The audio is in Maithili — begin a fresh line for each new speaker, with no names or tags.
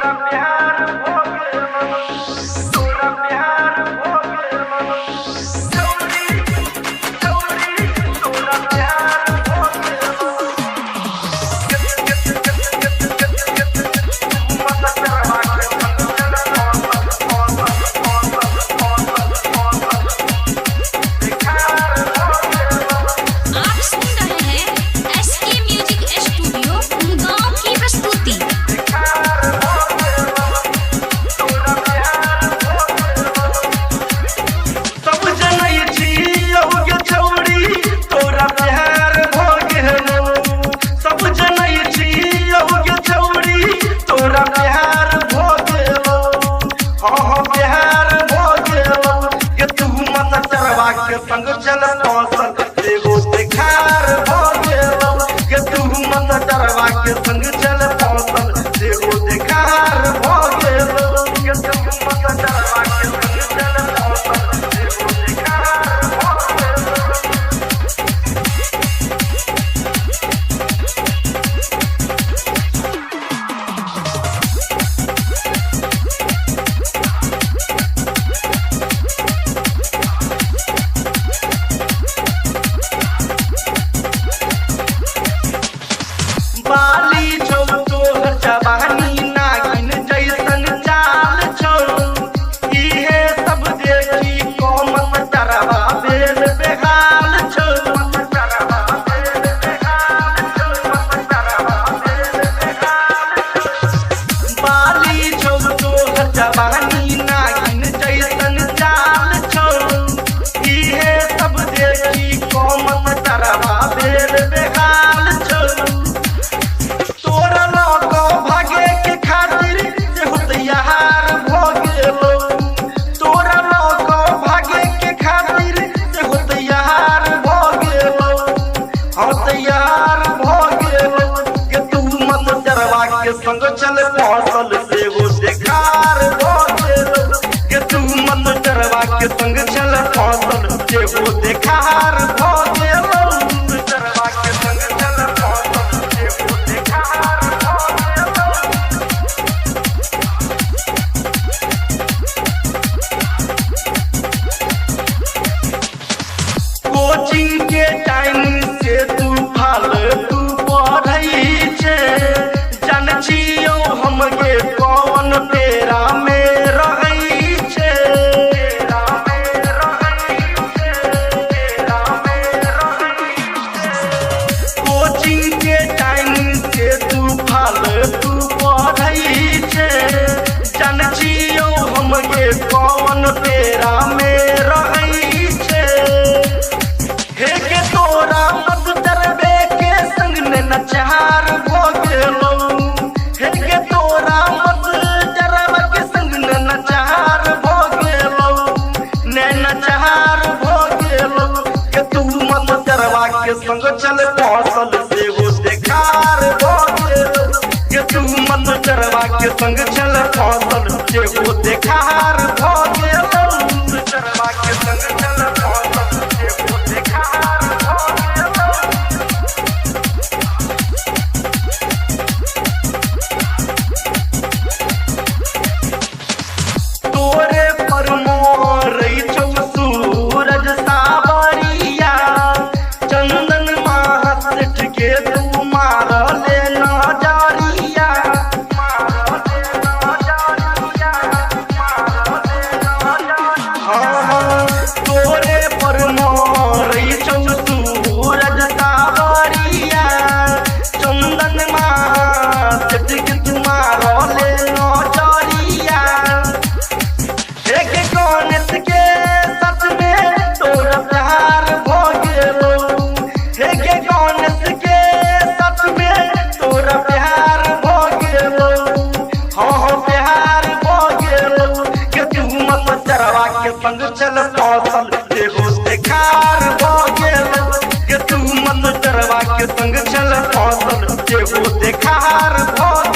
प्यार हो गेलो, तोरा प्यार हो गेलो। चौरी चौरी तोरा प्यार हो गेलो।
आप सुन रहे हैं एस के म्यूजिक स्टूडियो गांव की प्रस्तुति।
सब जनै छी गे छौरी तोरा प्यार भ गेलो। सब जनै छी गे छौरी तोरा प्यार भ गेलो। हाँ हाँ प्यार भ गेलो। के तू मत चरवा के संग चल फसल एगो देखार भ गेलो। के तू मत चरवा के संग चल फसल एगो देखार भ गेलो। के तू मत चरवा के संग चल फसल एगो देखार भ गेलो। बाली छौ तोहर जवानी नागिन जैसन चाल छौ। इहे सब देखी कमत चरवा बेल बेहाल छौ। बाली छौ तोहर जवानी नागिन जैसन चाल छौ। इहे सब देखी कमत चरवा बेल बेहाल छौ। तोरा लऽ कऽ भागे के खातिर सेहो तैयार भऽ गेलो। तोरा लऽ कऽ भागे के खातिर सेहो तैयार भऽ गेलो। हाँ तैयार भऽ गेलो। के तू मत चरवा के संग चल फसल सेहो देखार भऽ गेलो। के तू मत चरवा के संग चल फसल सेहो देखार भऽ गेलो। चरवा के संग चल फसल सेहो देखार भऽ गेलो। कोचिंग के टाइम से तू फालतू पढ़ै छे। जान छियौ हम के कौन तेरा में रहै छे। कोचिंग के टाइम से तू फालतू पढ़ै छे। जान छियौ हम के कौन तेरा में रहै छे। हे के तोरा मत डरबे के संग ने नचार भ गेलो। हे के तोरा मत डरबे के संग ने नचार भ गेलो। ने नचार भ गेलो। के तू मत डरवा के संग चल फसल सेहो देखार भ गेलो। के तू मत डरवा के संग चल फसल सेहो देखार भ गेलो। डरवा के संग चल फसल सेहो देखार भ गेलो। तोरे पर मोरै छौ सूरज सावरिया। चंदन महासेठ के तू मारले नजरिया। हाँ हाँ तोरे पर मोरै छौ सूरज सावरिया। चंदन महासेठ के तू मारले नजरिया। एक गणेश के साथ में तोरा प्यार भ गेलो। एक गणेश के साथ में तोरा प्यार भ गेलो। हाँ हाँ प्यार भ गेलो। के तू मत चरवा के संग चल फसल एगो देखार भ गेलो। के तू मत चरवा के संग चल फसल एगो देखार भ